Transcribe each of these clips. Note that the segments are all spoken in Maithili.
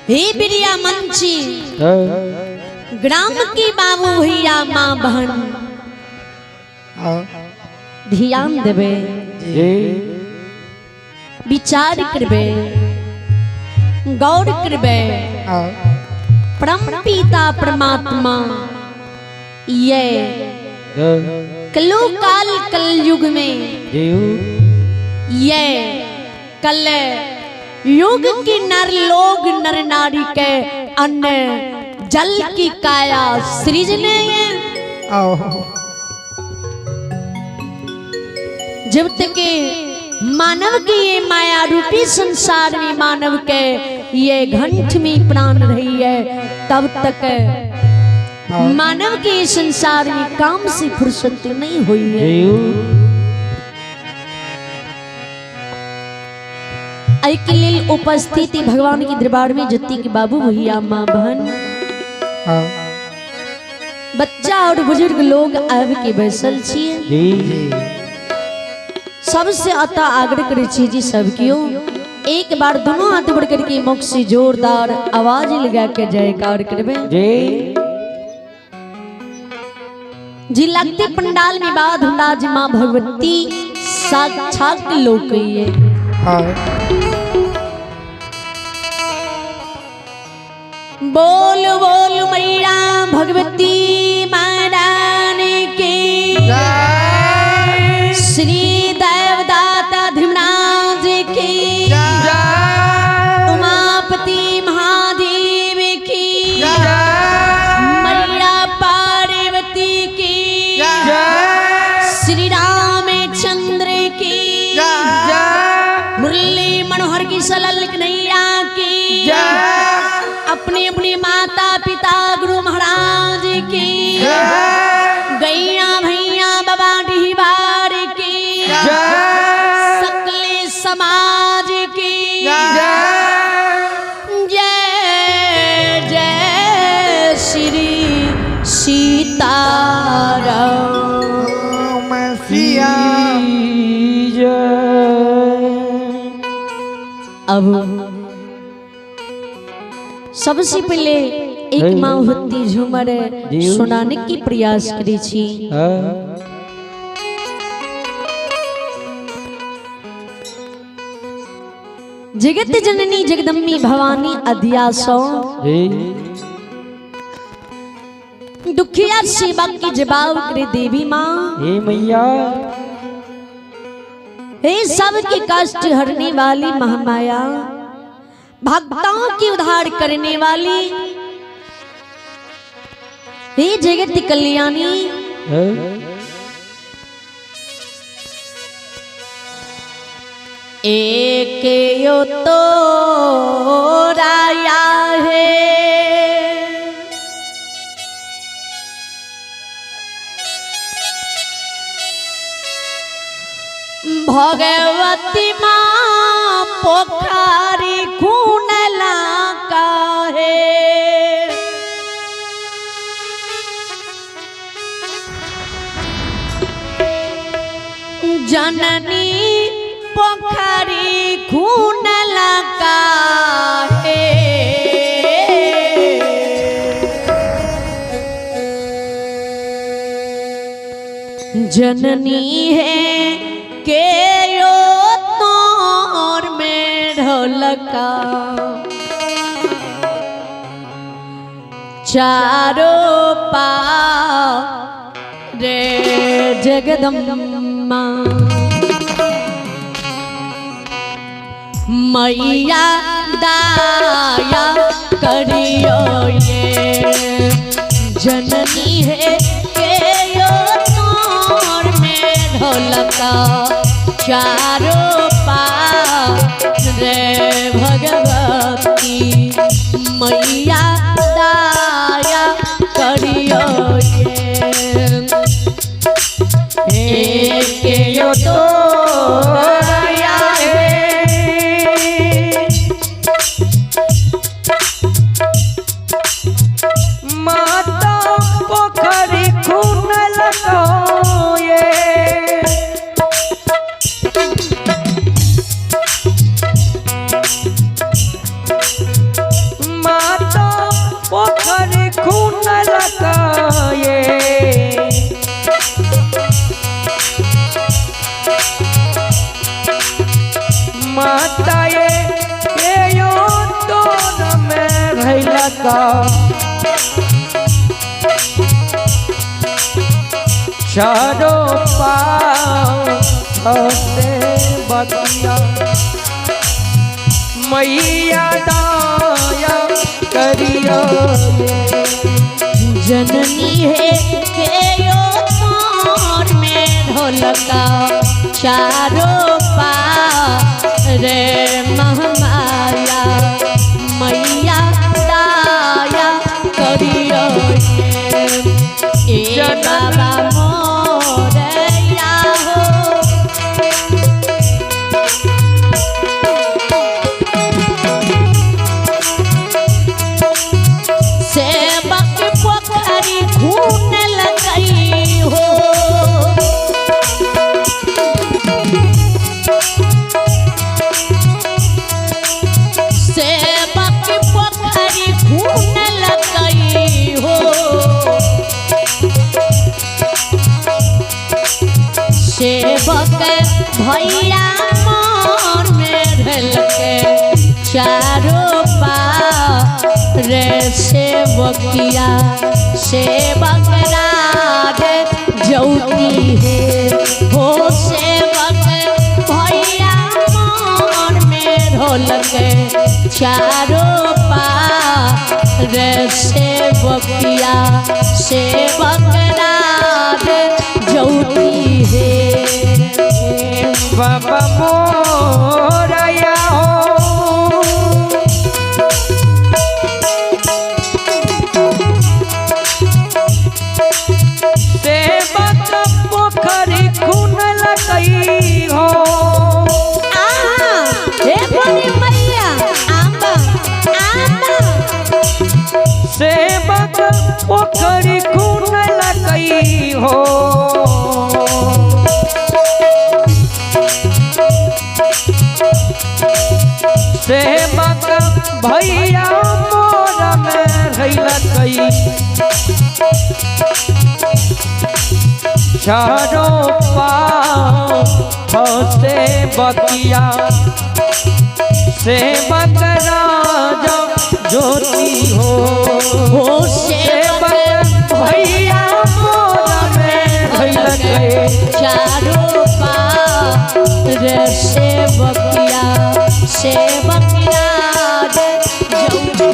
हे बिरिया मंची ग्राम की बाबू भैया माँ बहन ध्यान देवे, विचार करबे, गौर करबे। परम पिता परमात्मा ये कलो काल कलयुग में ये कल युग की नर लोग नर नारी के अन्न जल की काया सृजने है। जब तक मानव की ये माया रूपी संसार में मानव के ये घंट में प्राण रही है, तब तक मानव के संसार में काम से फुर्सत नहीं हुई है। के लेल उपस्थिति भगवान के दरबार में जत्ती के बाबू भैया माँ बहन बच्चा और बुजुर्ग लोग आबि के बैसल छियै। सबसे अतः आग्रह करे छी जी सब कियो एक बार दोनों हाथ बढ़ करके मुख से जोरदार आवाज लगा के जयकार करबे जी। लगते पंडाल में बाद जी माँ भगवती साक्षात लोक है। बोल बोल मैया भगवती महारानी की, श्री देवदाता धीमराज की, उमापति महादेव की, मैया पार्वती की, श्री रामचंद्र की, मुरली मनोहर की, सलल कन्हैया की, अपने अपने माता पिता गुरु महाराज की, गैया भैया बाबा डिहबार की, सकले समाज की जय जय श्री सीताराम। अब सबसे पहले एक माँ होती झूमर सुनाने की प्रयास करी छी। जगत जननी जगदम्बी भवानी अध्यासो दुखिया सेवा की जवाब करे देवी माँ। हे मैया, हे सबके कष्ट हरने वाली महामाया, भक्तों की उद्धार करने वाली, हे जगत कल्याणी, एक यो तो राया है, भगवती माँ पोखरी खूनला काहे, जननी पोखरी खूनला काहे, जननी है के यो तोर में ढोलका, चारों पा रे जगदम्बा मैया दाया करियो ये, जननी है के यो तोर में ढोलका, चारों पार रे भगवती मैया दाया करियो ये, एक यो तो राया है, माता पोखरी खून लगो ये, माता ये के यो तोर में रहलका चारो पाँव फंसे बकिया मैया दाया करियो जननी है के यो तोर में ढोलका चारो पार रे महमाया मैया दाया करियो ये। ए बाबा मोरया हो। सेवक पोखरी खून लगई हो। सेवक पोखरी खून लगई हो। सेवक भैया मोर में ढलके चारो पार रे सेवकिया सेवक राधे ज्योति है हो। सेवक भैया मोर में ढोलके चारो पार रे सेवकिया सेवक राधे ज्योति है। बाबा मोरया हो सेवक पोखरी खून लगई हो। आहा, हे भोली मैया आंबा आंबा। सेवक पोखरी खून लगई हो। सेवक भैया मोर में रहिलकई चारों पाँव फंसे बकिया सेवक राजा ज्योति हो। हो सेवक सेवक भैया मोर में रहिलकई चारों पार सेवकिया सेवक राज ज्योति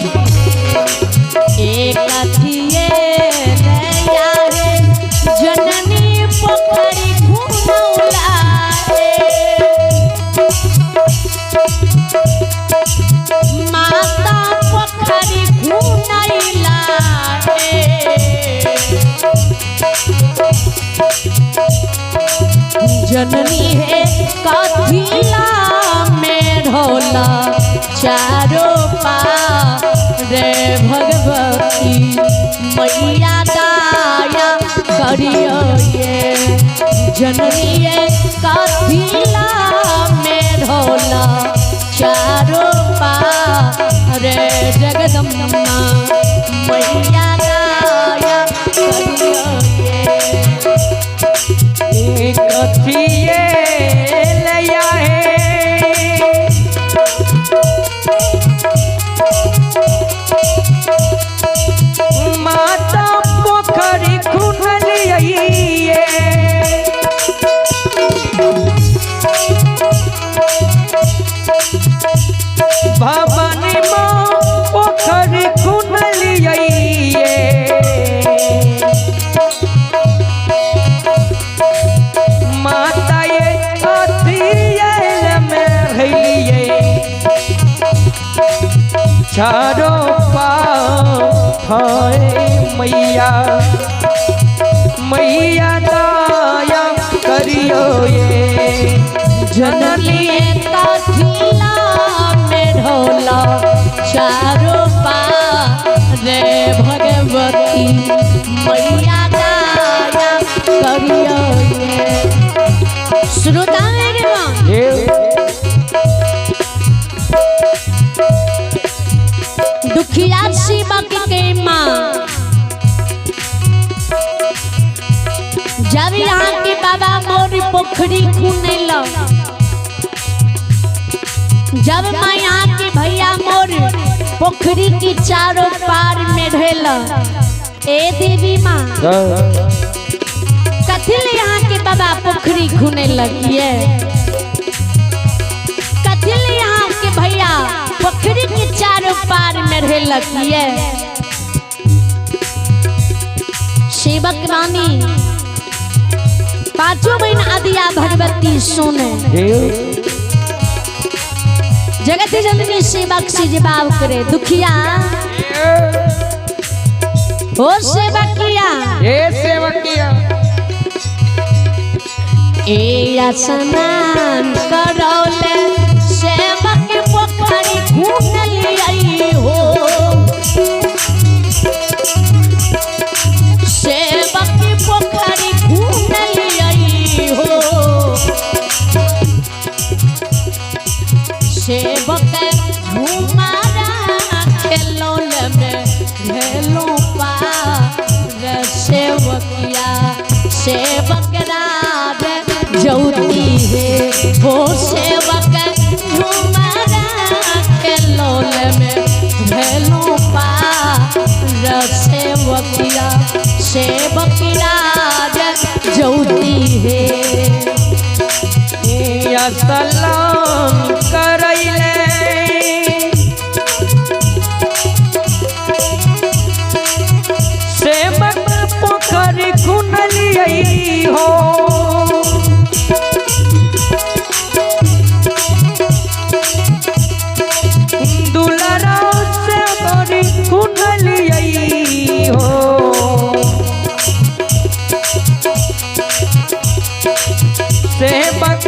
एक अथिए नया रे जननी पोखरी घुमौला रे माता पोखरी घुमैला रे। जननी है कथिला में ढोला चारो पार रे भगवती मैया दाया करियो ये। जननी है कथिला में ढोला चारो पार रे जगदम्बा मैया दाया करियो ये। एक अथिए लया है माता पोखरी खून लिये भवानी माँ पोखरी खून लिये माता ये अथियल में रहिए चारो पाँव हाय मैया मैया दाया करियो ये जननी कथिला में ढोला चारो पार रे भगवती मैया दाया करियो ये। श्रोता मेरे माँ दुखिया शिवक के माँ जब यहाँ के बाबा मोर पोखरी खुनेला जब माया के भैया मोर पोखरी की चारों पार में ढेल, ए देवी माँ कथी ले यहाँ के बाबा पोखरी खुने लगिए, कथी ले यहाँ के भैया पोखरी के चारों पार में ढेल लगिए। सेवक रानी पांचों बहन आदिया भगवती सुने, जगत जननी सेवक से जवाब करे, दुखिया ओ सेवकिया, ए सेवकिया, ए स्नान करौले सेवक पोखरी खून लियाई हो, सेवक पोखरी खून लियाई हो, सेवक घुमारा खेलौल में भेलो पार सेवकिया, सेवक राज ज्योति है हो, सेवक घुमारा खेलौल में भेलो पार सेवकिया, सेवक राज ज्योति है। सलाम करैले सेवक पोखरी खुनलियै हो, दुलरा सेवक खुनलियै हो, सेवक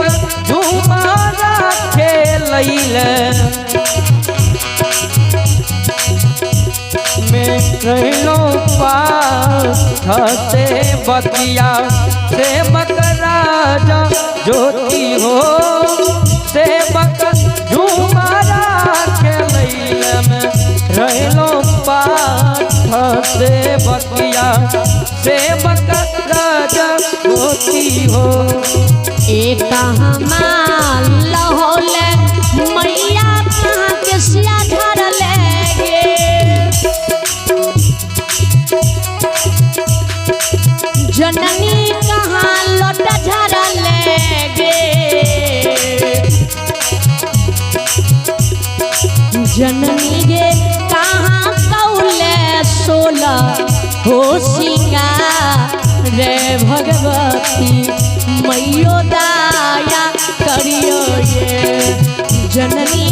झुमारा खेलैल में रहलो पास सेवकिया, सेवक राजा ज्योति हो, सेवक झुमारा खेलैल में रहलो पास सेवकिया, सेवक राजा ज्योति हो। एक लहौले मैया कहाँ के सिया झरले गे, जननी कहाँ लोट झरले गे, जननी गे कहाँ कौले सोलह हो सिंगार रे भगवती मैयो दाया करियो ये, जननी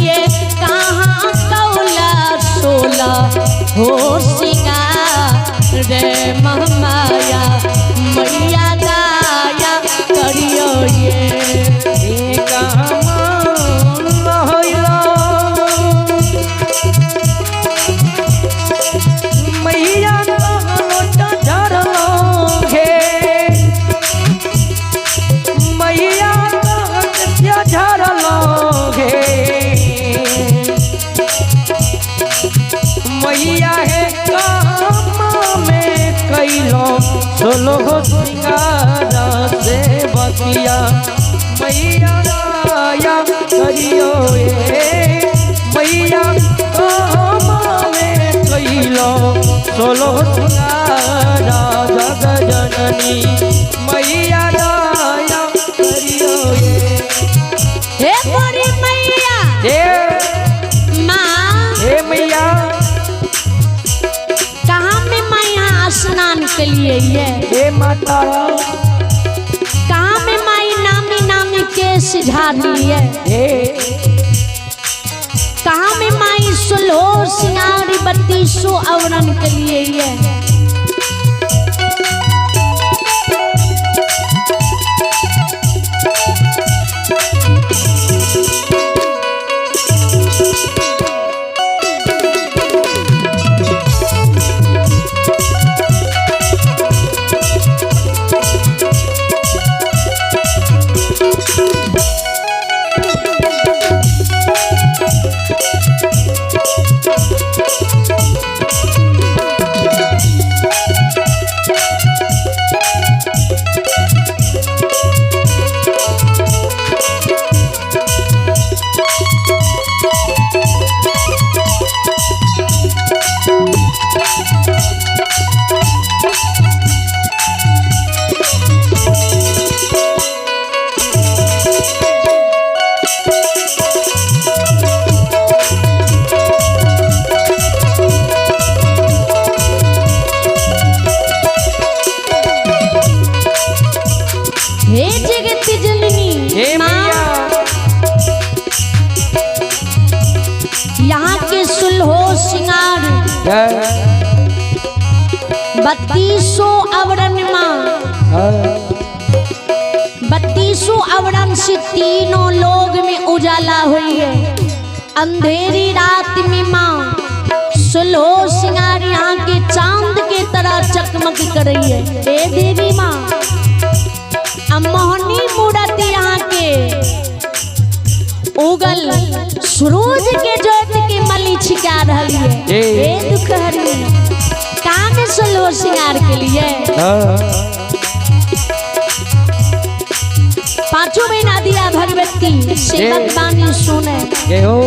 कहाँ कौला सोलह हो सिंगार रे महमाया मैया दाया करियो ये। मैया मैया झरलो हे, मैया हे काम में कैलो सोलो सिंगार सेवकिया, मैया आया करियो ए मैया काम में कैलो सोलो सिंगार जग जननी, मैया आया करियो ए। हे मोरी मैया हे माँ, हे मैया कहाँ में मैं यहाँ स्नान के लिए ये, हे माता, कहाँ में माई नामी नामी केस झाड़ी है, हे कहाँ में माई सुल्हो सिंगारी बत्तीसो आवरण के लिए ये। जय। 32 आवरण माँ, 32 आवरण से तीनों लोग में उजाला हुई है। अंधेरी रात में माँ सुलो सिंगार यहाँ के चांद के तरह चकमक कर रही है। ए देवी माँ, अब मोहनी मूर्ति यहाँ के उगल सूरज के ज्योति के मली छिका रही है। ए दुख हरी काम सुलो सिंगार के लिए पांचों महीना दिया भगवती सेवक बानी सुने जय हो।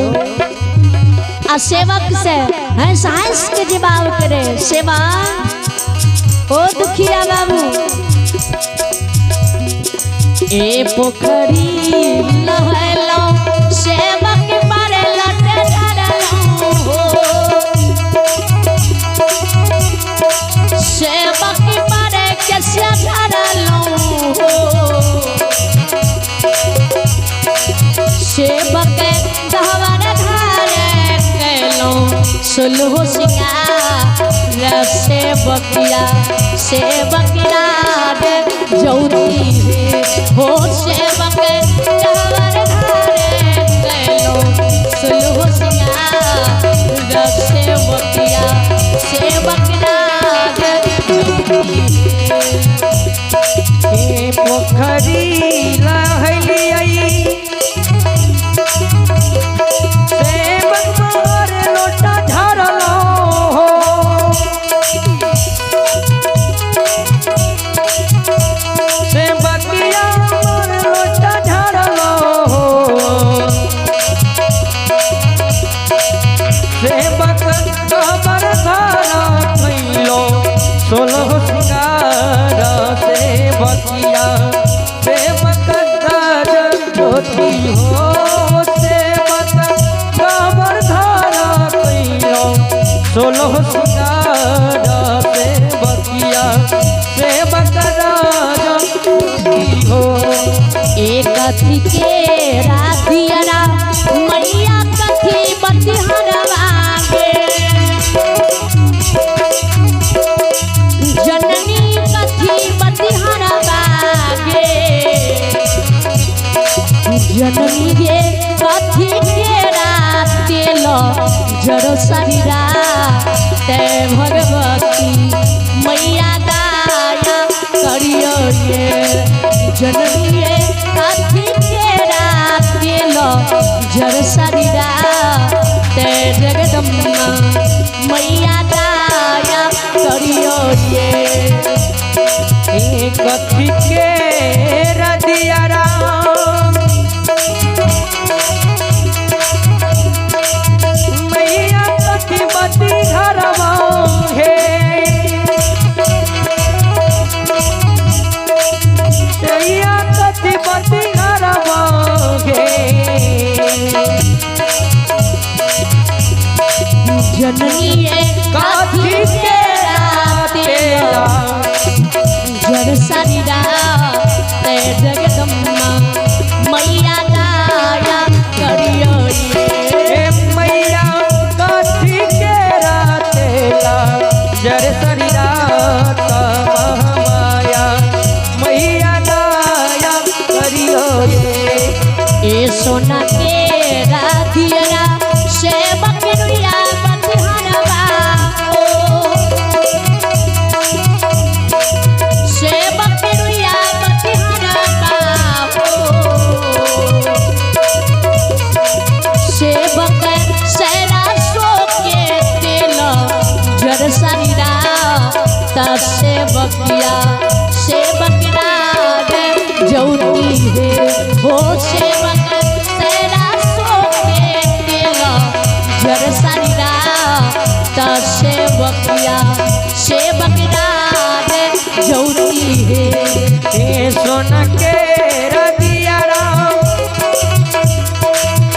आ सेवक से हंस हंस के जवाब करे सेवा ओ दुखिया बाबू ए पोखरी नहलो सेवक पर लट धरलो हो, सेवक पर कैसे धरलो हो, सेवक गहवर धारे कैलो सुलहो सिंगार सेवकिया सेवक राग ज्योति है हो, सेवक गहवर धारे कैलो सुलहो सिंगार सेवकिया सेवक राग ज्योति है। ए पोखरी लहलियै सेवक मार लोटा झरलो हो, सेवकिया मार लोटा झरलो हो, सेवक कबर धारा कैलो सोलह सिंगार सेवकिया सेवक राज ज्योति हो, सेवक कबर धारा कैलो सोलह सिंगार सेवकिया सेवक राज ज्योति हो। एक कथी के राधियरा मैया कथी बतिहरवा गे, जननी कथी बतिहरवा गे, जननी गे कथी के रातेल जड़ो शरीरा ते भगवती मैया दाया करियो ये, जननी गे कथी के रातेल जड़ शरीरा ते जगदम्बा मैया दाया करियो ये। ए कथी के रदिया राम मैया कथी बती घरवा हे, मैया कथी बती घरवा हे, जननी ये कथी के रातेला जड़ शरीरा ते जगदम्बा मैया दाया करियो ये। हे मैया कथी के रातेला जर शरीरा माया मैया दाया करियो रे। ए सोना के राधिया सेवक रुइया बतिहरवा ओ, सेवक रुइया बतिहरवा ओ, सेवक सैरा सो के तेल जर शरीरा त सेवकिया सेवक राग ज्योति है हो, सेवक सैरा सो के तेल जर शरीरा त सेवकिया सेवक राग ज्योति है। हे सोना के रदिया राम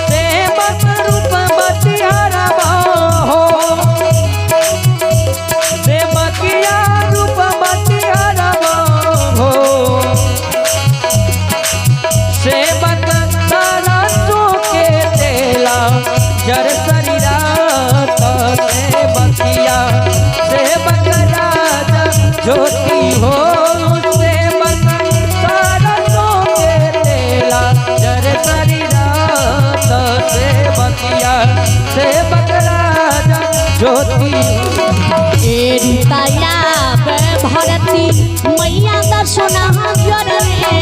सेवक रूप बतिहरवा हो, सेवकिया रूप बतिहरवा हो, सेवक तारा सो के तेला जर शरीरा सेवकिया ज्योति। ए रुताया भरती मैया दर्शना जरने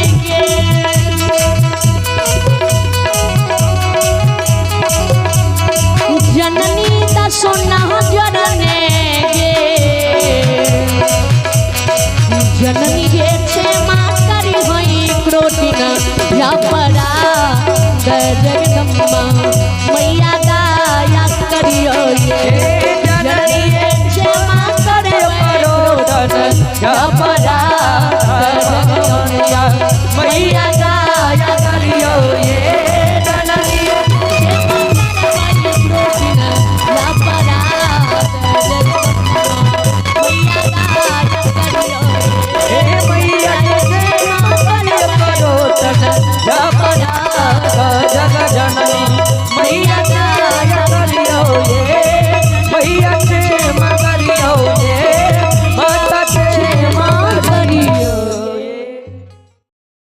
जननी दर्शना जरने गे जननी गे।